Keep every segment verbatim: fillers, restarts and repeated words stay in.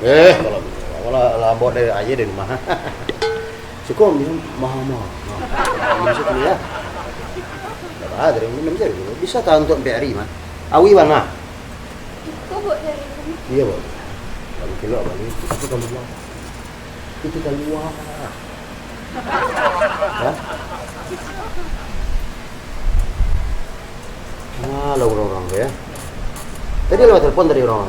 Eh, kalau, kalau lah, lah bawa dari aja dari rumah. Suko minum mahal-mahal. Nah, minum satu ya. Dah lah, dari minum saja dulu. Bisa tahan untuk empat hari mah. Awi bana. Itu buat dari rumah. Iya, Bang. Kalau kilo balik, itu keluar. Itu keluar. Hah? Ah, lah orang-orang tu ya. Tadi lah telepon tadi orang.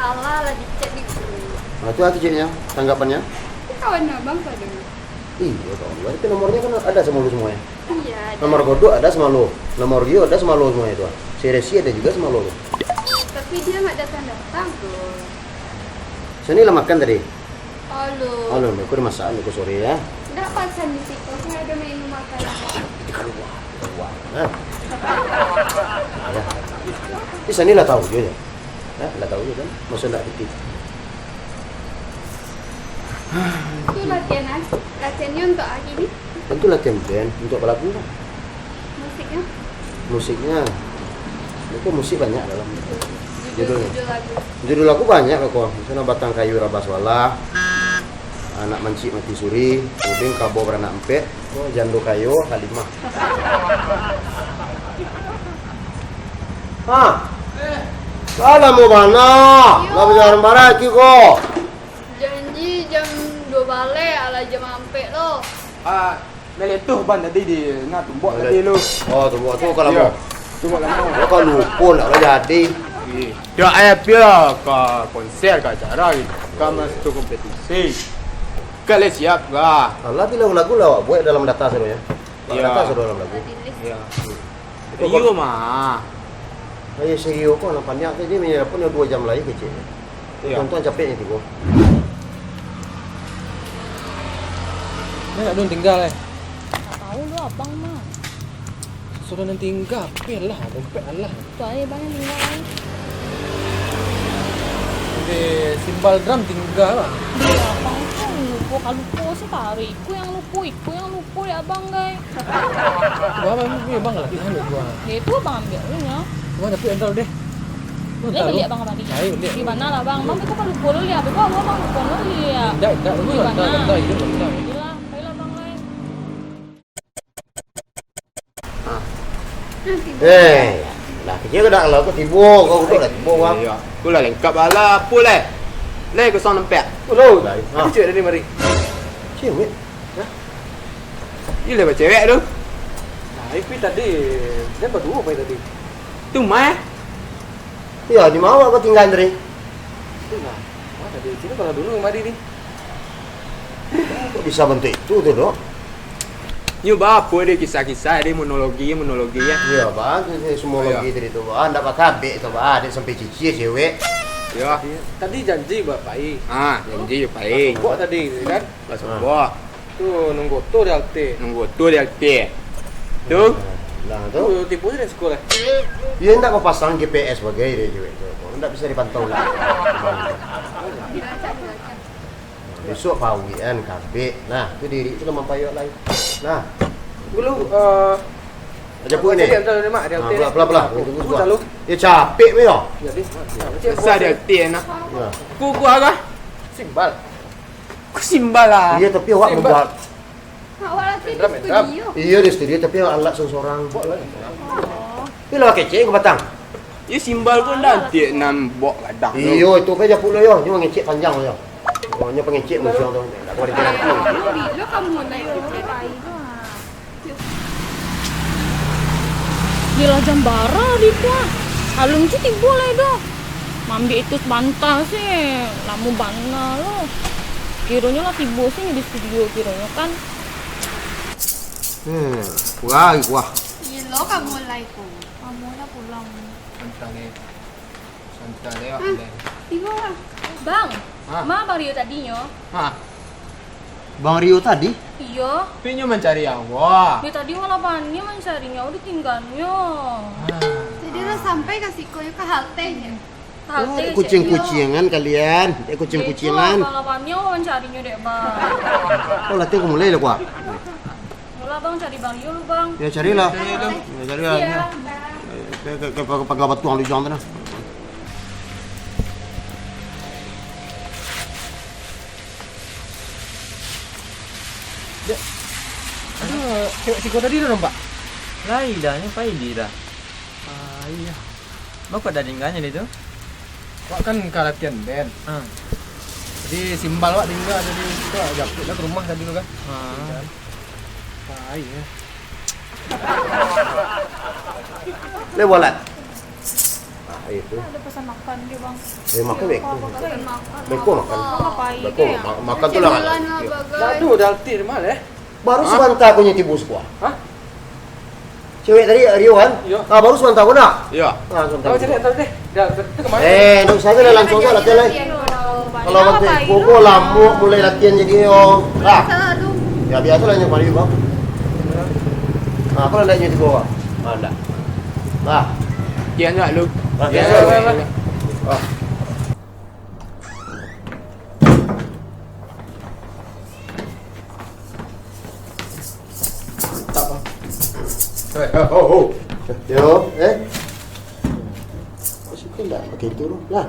Alah, lah di-chat di grup. Nah, tu apa chatnya? Tanggapannya? Itu kawan abang pada. Iya, kawan. Berarti nomornya kan ada sama lu semua ya? Iya, ada. Nomor kodok ada sama lu. Nomor Rio ada sama lu semua itu. Si Resi ada juga sama lu. Tapi dia nggak datang-datang tuh. Sini lah makan tadi. Halo. Halo, aku udah masak, aku sore ya. Nggak pasang di situ, kan ada menu makanan. Itu kan luar, luar. Nah. Ya. Di sini lah tahu je ya. Nah, lah tahu je kan. Masa nggak aktif. Itu latihan, ah. Latihannya untuk hari ni. Tentu latihan band, untuk apa lagu lah. Musiknya? Musiknya, itu musik banyak dalam judul, judul lagu. Judul lagu banyak lah kok. Misalnya Batang Kayu Rabah Sualah, Anak Mancik Mati Suri, Udin Kabo Baranak Empek, oh, Jando Kayo, Halimah. Ah, lah lamo bana. Lah bajalan baraki ko. Janji jam dua baleh, alah jam ampek lo. Ah, meletuh ban tadi di, nah, tumbok tadi lu. Oh, tumbok tu kalau mau. Tumbok lamo. Kalau lupo nak lah jadi. Dak payah pia ka konser, ka acara gitu. Ka masuk kompetisi. Ka lah siap ka. Alah, bila lagu lah awak buek dalam data sudah ya. Iya. Data sudah dalam lagu. Iya. Rio mah. Ayo si Rio ko, nampak niat tadi, menyerap pun dua jam lagi kecil. Iya. Tonton capeknya tigo. Banyak dong tinggal eh. Tak tahu lu abang mah. Sudah nan tinggal, pil lah, dompet lah. Tu aja bang yang tinggal eh. Di simbal drum tinggal lah. Iya, abang tu lupo, kalau lupo sih tarik. Iku yang lupo, iku yang lupo ya abang gai. Wah, memang, memang lah, tahan dulu, ah. Ya, itu abang ambil dulu, nya. Wah, tapi entar deh. Boleh beli abang kembali? Ayo, beli. Di mana lah, bang? Bang, itu kan lupo dulu ya. Beko, abang lupo dulu ya. Indak, indak, dulu lah, entar, entar, itu entar. Itulah, baiklah, bang, lai. Ah. Eh, lah, kecil ke dak lah, kau tibo, kau duduk lah tibo, bang. Iya. Aku lah lengkap lah, apa lah? Lah, kosong nampak. Ulo, ah. Ada cewek dari mari. Cewek? Hah? Gila bacewek tu. Nah, Ipi tadi, dia berdua apa tadi? Tu mah. Ya, di mana kau tinggal tadi? Itu nah. Mana tadi? Sini kalau dulu kemari ni. Kok bisa bentuk itu tu, Dok? Nyo ba apo deh kisah-kisah deh, monologi, monologi ya. Iya, Bang, semua lagi tadi tu, Bang. Ndak bakabek tu, Bang. Ada sampai cici cewek. Ya. Tadi janji ba pai. Ah, janji pai. Kok tadi kan? Lah sombong. Tu nunggu tu di halte. Nunggu tu di halte. Tu. Lah tu. Tu tipu je dari sekolah. Dia ndak mau pasang G P S bagai dia cewek tu. Ndak bisa dipantau lah. Besok pawik kan, kabek. Nah, tu diri tu lah mampayok lai. Nah. Dulu, eh, aja pun ni. Jadi antar ni, Mak, di halte. Pelan-pelan, pelan. Tunggu, tunggu. Ya capek ni ya. Jadi, biasa di halte nak. Ya. Ku, ku agak. Simbal. Ku simbal lah. Iya, tapi awak membuat. Awak latihan di studio. Iya, di studio, tapi alat sorang-sorang. Ini lah kecek ke batang. Iya, simbal pun dah tiap enam bok kadang tu. Iyo, itu kan japuk lo yo. Nyo mangecek panjang lo yo. Oh, nyo pangecek musuh tu. Tak boleh jalan tu. Bilo kamu naik kecek? Yelah jam bara di tu ah. Alun tu tibo lai doh. Mambik itu sabanta sih, lamo bana lo. Kironyo lah tibo sih di studio kironyo kan. Hmm, kuah, kuah. Ilo kamu lai ko. Kamu lah pulang. Santai. Santai, ah, deh. Tibo lah. Bang, ma Bang Rio tadinyo? Hah? Bang Rio tadi? Iyo. Tapi nyo mancari awak. Yo tadi malah bani mancarinyo, ditingganyo. Ah. Jadi lah sampai ka siko, yo ka halte nyo. Halte. Oh, kucing-kucingan kalian. Eh, kucing-kucingan. Yo, itulah, malah bani mancarinyo dek, Bang. Oh, latihan ka mulai lah, kuah. Yolah, Bang, cari Bang Rio lu, Bang. Ya, carilah. Cari lu. Ya, carilah. Iya. Ke, ke, ke, ke pangga batuang di ujang tu nah. Dek, ado cewek siko tadi dah nampak? Lai dah, nyo pai di dah. Ah, iyo. Baa kok dak dingganyo di tu? Wak kan ka latihan band. Ha. Jadi simbal wak dingga tadi tu, wak japuik lah ka rumah tadi tu kan. Ha. Kan. Ah, iyo. Lai bualat. Ah, itu. Ada pesan makan ke, Bang? Eh, makan beko. Pesan makan. Beko makan. Beko makan. Beko ma-, makan tu lah. Cemilan lah, bagai. Aduh, dah letih mah, eh. Baru sabanta ko nyo tibo siko. Hah? Cewek tadi, Rio, kan? Iyo. Ah, baru sabanta ko nak? Iyo. Ah, sabanta. Tahu cari, tahu deh. Dah, tu kemana? Eh, ndak usah lah, langsung sajo latihan lai. Kalau nanti koko lamo mulai latihan jadi, oh. Lah. Biasalah tu. Ya, biasalah nyo pari, Bang. Ah, kalau ndak nyo tibo, Bang. Ah, ndak. Lah. Kian ndak lu? Ah, kian ndak lu? Ah. Tak apa. Eh, oh, oh. Yo, eh. Kok siko ndak pakai itu tu? Lah.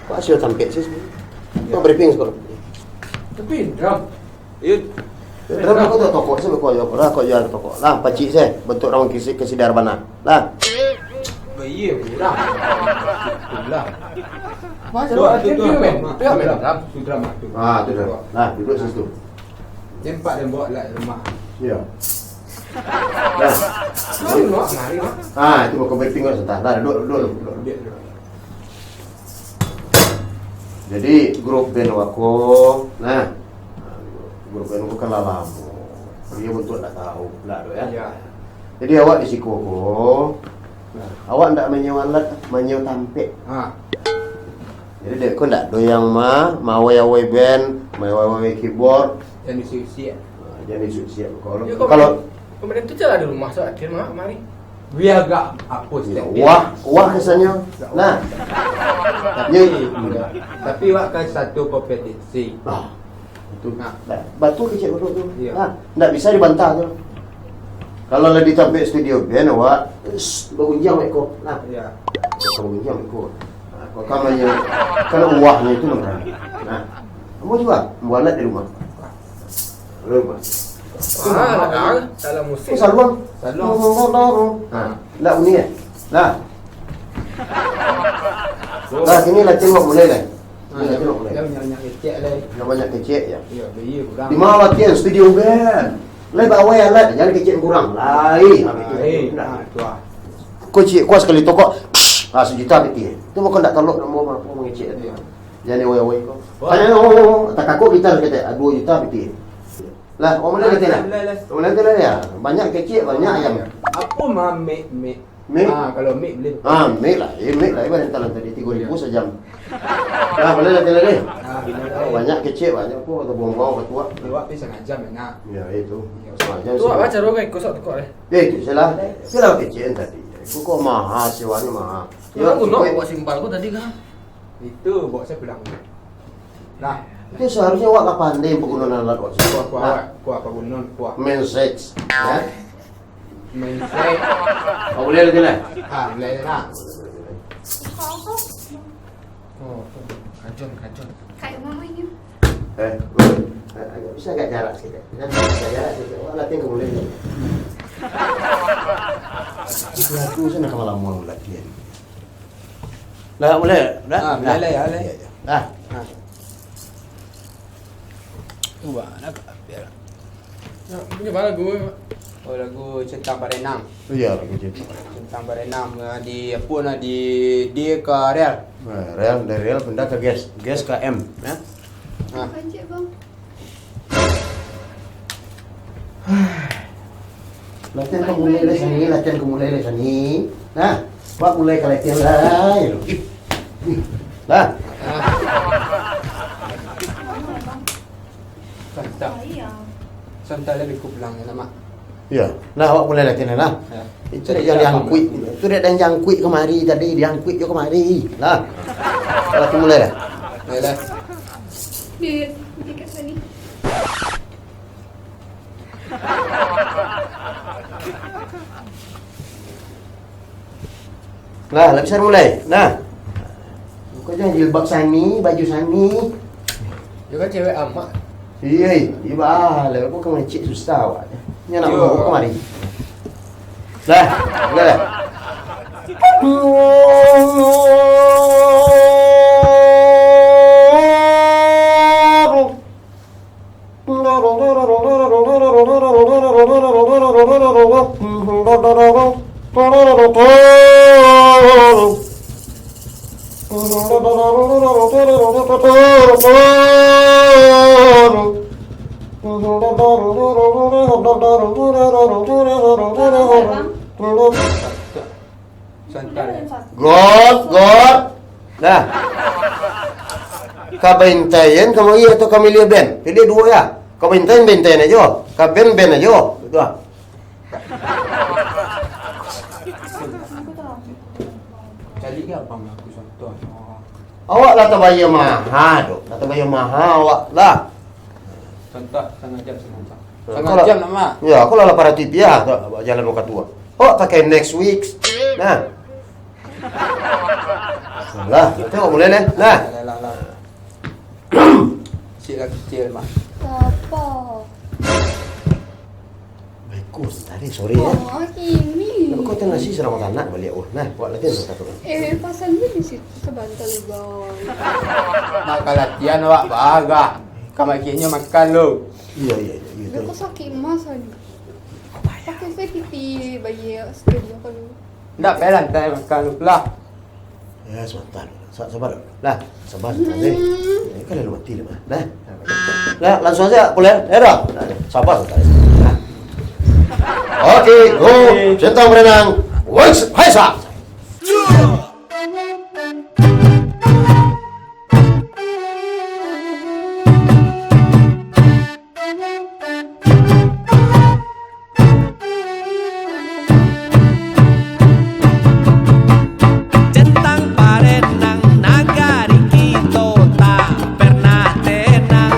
Kok asio tampek sih sebenarnya? Kok briefing sekolah? Tapi drum. Iyo. Drum aku tak tokok sih, kok yo, lah, kok yo tokok. Lah, pacik sih, bentuk orang kisi, kesidar bana. Lah. Bah, iyo, kurang. Itulah. Masa tu, tu, tu, tu, men. Tu, men. Drum, tu drum, tu. Ah, tu drum. Nah, duduk situ. Nampak dia bawa lah rumah. Iya. Nah. Mari, Mak, mari, Mak. Ah, itu bukan briefing, Mak, sebentar. Nah, duduk, duduk, duduk. Duduk, duduk. Jadi, grup band wako, nah, grup band wako kan lah lamo. Dia bentuk ndak tahu, ndak tahu, ya. Iya. Jadi, awak di siko ko, nah, awak ndak manyau alat, manyau tampek. Ha. Jadi, dek ko ndak ado yang ma-, mawai-awai band, mawai-awai keyboard. Jan diusik-usik. Nah, jan diusik-usik. Kalau, ya, kalau komedi, komedi tu caklah di rumah, so, akhir mah, mari. Biar agak apa step dia. Wah, wah kesannya. Nah. Tapi, tapi awak kan satu kompetisi. Ah, betul. Nah. Nah, batua kecek batua tu. Iya. Nah, ndak bisa dibantah tu. Kalau lah ditampek studio band, awak, shh, bagunjiang iko. Nah. Iya. Bagunjiang iko. Nah, kok kamu yang, kalau wahnya itu namanya. Nah, kamu juga buat di rumah. Halo, Mas. Ah, dah, dalam musik. Oh, saluang. Saluang. Oh, oh, oh, oh. Nah, ndak bunyi, ya? Nah. Nah, kini latihan wak mulai, lah. Kini latihan wak mulai. Dah banyak-banyak kecek, lah. Dah banyak kecek, ya? Iya, iya, kurang. Di mana latihan? Studio band. Lai bawai alat, jan kecek kurang. Lai, ha, betul. Lai, nah, tu ah. Kau cik, kau sakali tokok, ah, sajuta pitih. Tu bukan ndak talok, ndak mau, mau mangecek. Iya. Jan wai-wai ko. Wah. Tanya, oh, oh, oh, takakok gitar kata, ah, duo juta pitih. Lah, wak mulai latihan lah. Lah, lah. Wak mulai latihan lah, ya. Banyak kecek, banyak ayam. Apo mah mic, mic? Mic? Ah, kalau mic boleh. Ah, mic lah. Eh, mic lah. Ibarat talan tadi tigo ribu sajam. Lah, mulai latihan lah, deh. Ah, boleh. Banyak kecek, banyak apo, atau buang-buang, atau tuak. Awak pi sangaja, nak. Ya, itu. Ya. Sangaja. Tu awak caro kan ikut sok tukok, deh. Eh, itu salah. Salah kecek tadi. Kok mahal, sewanya mahal. Yo, cukup. Bawa simbal ko tadi kan? Itu bawa saya pulang. Nah, itu seharusnya awak lah pandai panggunaan alat awak. Kuah, kuah, nah. Awak, kuah, kuah gunung, kuah. Main sex, ya. Main sex. Oh, boleh lagi lah. Ah, boleh lah. Oh, kajon, kajon. Kayak mama ini. Eh, bro, agak, bisa agak jarak sikit. Kan? Agak jarak sikit. Awak latihan ka mulai ni. Itu aku sana kalau lama latihan. Dah mulai? Dah? Ah, mulai lah, ya, mulai. Ya, ya. Dah. Ah. Wah, nak biar. Nak punya mana lagu, Mak? Oh, lagu Centang Barenang. Iya, lagu Centang Barenang. Centang Barenang, ah, di apa nak di, di ke Real. Nah, Real, dari Real pindah ke Gas, Gas ke M, ya. Ah. Bukan, Cik, Bang. Latihan ka mulai lai sani, latihan ka mulai lai sani. Nah, awak mulai ka latihan lai. Nah. Santai. Santai lah, beko pulang ya, Mak. Iya. Nah, awak mulai latihan lah. Ya. Itu dek yang diangkuik. Itu dek yang diangkuik kamari tadi, diangkuik jo kamari. Lah. Kalau aku mulai lah. Mulai lah. Di, di kat sini. Nah, lah bisa mulai. Nah. Bukan jangan jilbab sani, baju sani. Dia kan cewek amak. Iya, iya, baa, lah, kok ka mangecek susah awak. Nyo nak Yo. Mau kamari. Lah, udah lah. Santai. Gor, gor. Nah. Ka baintaian, ka mangih atau ka miliah ben? Piliah duo ya. Ka baintaian, baintaian ajo. Ka ben, ben ajo. Itu ah. Cari ke abang aku contoh. Awak lah tabayia maha tu. Lah tabayia maha awak lah. Contoh, sangat jam, sangat jam. Nah, Sangat kalau jam lah, Mak. Ya, kalau lah para T V ya, tak, jalan muka tua. Awak pakai next week. Nah. Lah, tengok mulai ni. Nah. Lah, lah, lah. Cik lah kecil, Mak. Apa? Bagus, tadi sore ya. Oh, kini. Kau tengah si serang tanak balik. Oh, nah, buat latihan satu. Eh, pasal ni di situ sebentar, Bang. Nak ka latihan awak bagak. Ka makinyo makan lu. Iya, iya, iya, iya. Aku sakit mas tadi. Pakai saya pipi bayi studio kalau. Ndak payah lantai makan lu lah. Ya, sebentar. Sa- sabar. Lah, sabar sebentar. Hmm. Eh, kan lalu mati dah, mah. Nah. Nah, langsung saja, boleh? Ya, dah. Nah, sabar sebentar. Nah. Oke, go. Centang berenang. Wes, hai, sa. Centang parenang nagari kito tak pernah tenang.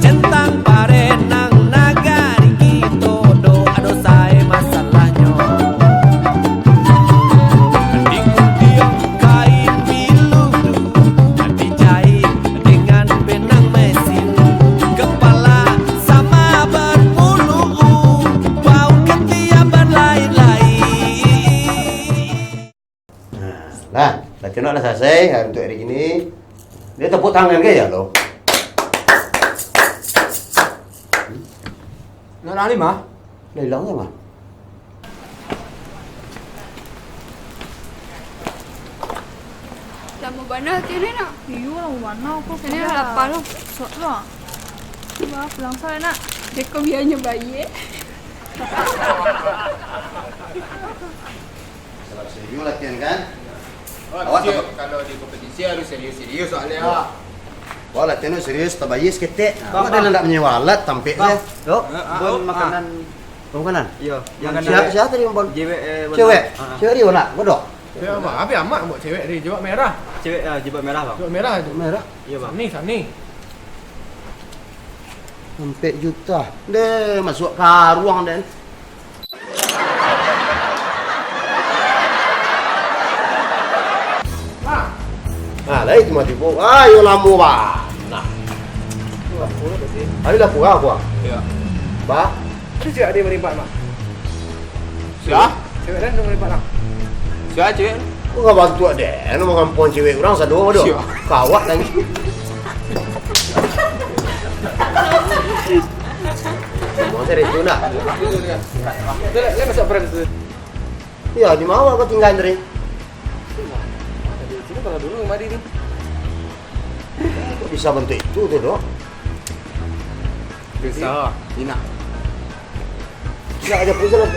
Centang parenang nagari kito do ado sae masalahnyo. Di gundiang kain piludu, dijahit dengan benang mesin. Kepala sama berbulu, bau ketiak berlai-lai. Nah, lah, latihan lah salasai, ha, untuk hari kini. Dia tepuk tangan ke ya lo? Nak lari mah? Lah hilang mah. Lamo bana latihan ni nak? Iyo, lamo bana aku. Ini lapar tu. Sok tu ah. Cuba pulang sore nak. Deko biayanya bayar. Salah serius latihan kan? Oh, awak siap. Kalau di kompetisi harus serius-serius soalnya. Yo. Wah, latihan tu serius, tabayia saketek. Nah, bang, awak dah bang. Ndak manyewa alat, tampek Bang, je. Dok, ah, ah, bon oh, ah. Makanan. Bon makanan? Iyo, yang makanan siapa, cewek. Siapa tadi, Bon? Cewek, eh, Bon. Cewek? Ah, ah. Cewek di mana? Bodoh. Cewek apa? Habis amak buat cewek di jubah merah. Cewek, ah, jubah merah, Bang. Jubah merah tu? Merah. Iyo, Bang. Sani, Sani. Ampek juta. Deh, masuk karuang den. Ah. Ah, lah itu mati po. Ah, yo lamo bana. Nah. Ayo lah pulang aku. Iyo. Bah. Itu cewek ada yang merimbat, Mak. Sia? Cewek lain dong lepak lah. Sia cewek? Kok nggak bantu deh? Anu mangampuang cewek urang sado doh. Sia? Kawak lagi. Mau saya itu nak. Dia, dia masuk prank tu. Iya, di mana kau tinggal, Andre? Sini kalau dulu kemari ni. Kok bisa bentuk itu tu, Dok? Bisa, Ina. Bisa aja pun salah.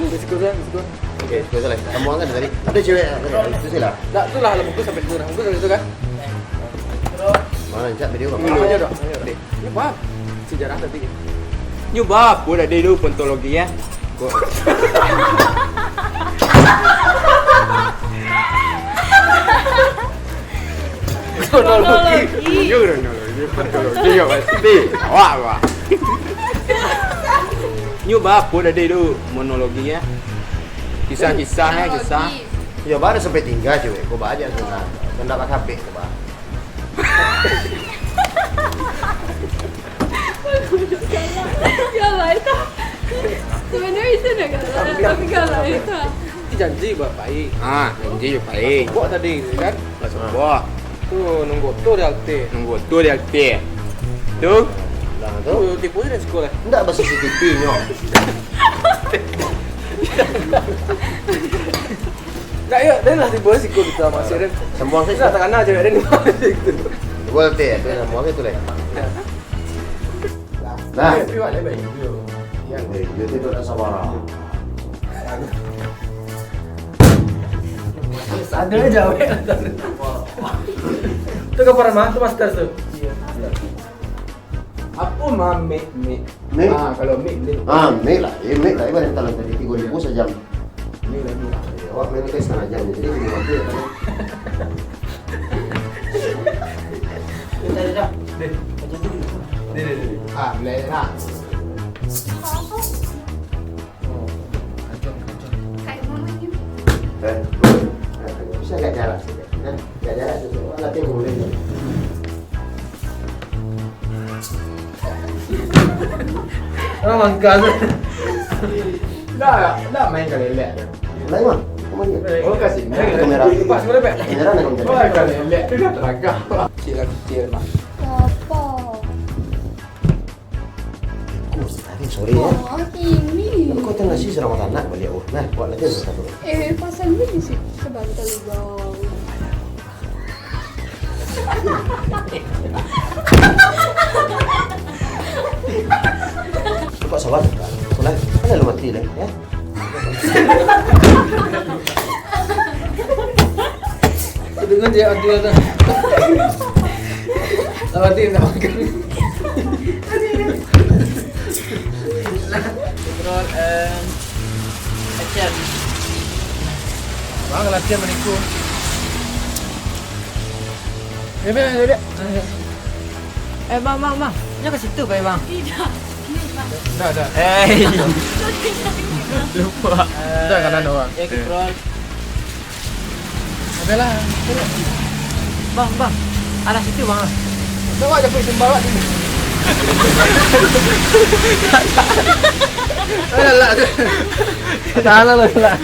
Risiko saya, risiko. Oke, risiko salah. Kamu angkat tadi. Ada cewek, ada, itu sih lah. Tak, itulah, lah, bungkus sampai situ dah. Bungkus sampai situ kan? Mana, Cak, video apa? Dulu aja dah. Deh. Ini apa? Sejarah tadi. Nyo baa apo tadi tu, pontologi, ya? Ko-, kronologi. Kronologi. Iyo, kronologi. Pontologi, ya, pasti. Awak, awak. Nyo baa apo tadi tu, monologi, ya? Kisah-kisah, ya, kisah. Kronologi. Yo, baa sampai tingga, cuy. Ko baa aja tu, nah. Ndak bakabek tu, baa. Tapi galak itu. Itu janji buat baik. Ah, janji buat baik. Buat tadi, kan? Buat sebuah. Tu, nunggu tu di halte. Nunggu tu di halte. Tu. Nah, tu. Tu, tipu je dari sekolah. Ndak ba-C C T V nyo. Ndak, ya, dah lah tipu dari sekolah kita masih ada. Semua sih. Dah tak kenal cewek dia ni. Dua halte, ya, tu semua itu lah. Nah. Eh, pi wak, lebih. Yo. Yo. Eh, dia tu tak sabar. Ada aja, weh. Tu kaparan mah, tu master tu. Apo mah, mik, mik? Mik? Ah, kalau mik, mik. Ah, mik lah. Eh, mik lah. Eh, banyak talan tadi, tiga ribu sajam. Ini lagi lah. Awak main teh setengah jam, jadi lima waktu ya, kan? Kita dah. Deh. Deh, deh, deh. Ah, mulai dah. Oh, ancur, ancur. Kayak mana ni? Eh, bisa agak jarak sikit, kan? Agak jarak sikit. Awak latihan mulai. Ah, mangka tu. Dah, dah main ka lelek. Lain mah. Kemana? Oh, ka sini. Kamera. Pas, boleh, Pak? Kamera nak kamera. Oh, ka lelek. Tu dah teragah. Kecil lah, kecil, Mak. Apa? Aku tadi sore ya. Oh, ini. Kau tengah sih serang anak balik, oh. Nah, buat lagi satu. Eh, pasal ni sih sebentar, bang. Cepat sabar. Mulai. Mana lu mati dah, ya? Dengan dia ada dah. Sabar, dia nak makan. Roll and action. Bang, latihan meniku. Ya, ya, ya, ya. Eh, bang, bang, bang. Nyo ka situ, bang. Tidak. Ini, bang. Dah, dah. Eh. Lupa. Dah, kanan orang. Ya, kita roll. Adalah. Bang, bang. Arah situ, bang. Coba aja pergi sembah, Pak. Alah, lah tu. Salah lah, lah.